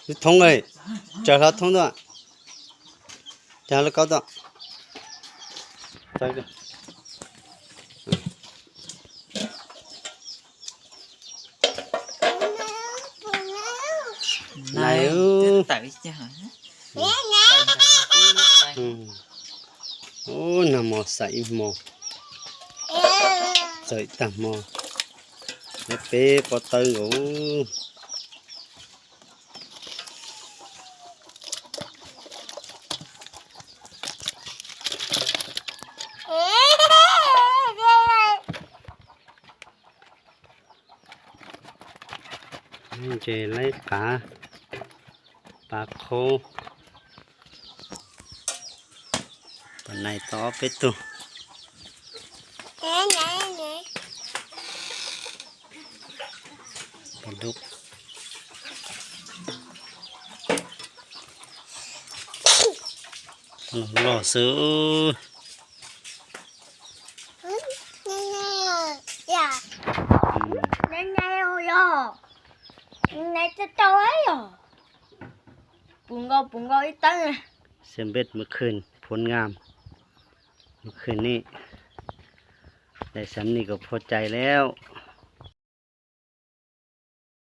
Lub thoob, tsaws hlo thoob tuaj, tsaws hlo lub kaub tuaj. Nai, ub, nag hmo xav ib hmo, txawm tag hmo, peb pob tawb nkaus. Ntses laib qav, pav qhaub, pab nais tau ob peb tug. Loj loj xwb. Nai tau yog, puv nkaus puv nkaus ib teeb. Xem bet mus khwj phuv ngam, mus khwj nej, daim xam nej kom phua cai lawm.